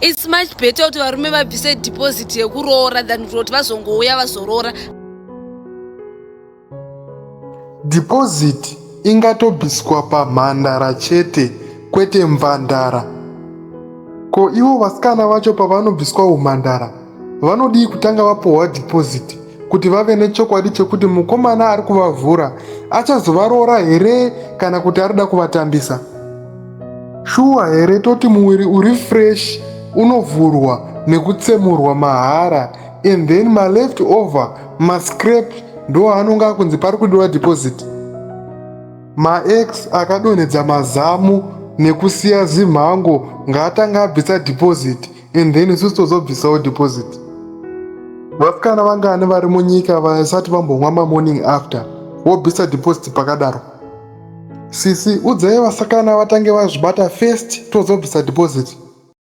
It's much better kuti varume vabvise deposit yekuroora than kuti vazongouya vazoroora. Deposit ingatobviswa pamhandara chete kwete mvandara. Ko ivo vasikana vacho pavanobviswa umhandara vanodii kutanga vapuhwa deposit kuti vave nechokwadi chekuti mukomana ari kuvavhura achazovaroora here kana kuti arida kuvatambisa? Shuwa here toti muviri uri fresh unovhurwa nekutsemurwa mahara and then maleft over mascrap ndoanonga akunzi pari kudiwa deposit? Maex akadonhedza mazamu nekusiya zimhango ngaatanga abvisa deposit and then isusu tozobvisawo deposit. Vasikana vangani vari munyika vasati vambomwa mamorning after wobvisa deposit pakadaro? Sisi udzai vasakana vatange vazvibata first tozobvisa deposit.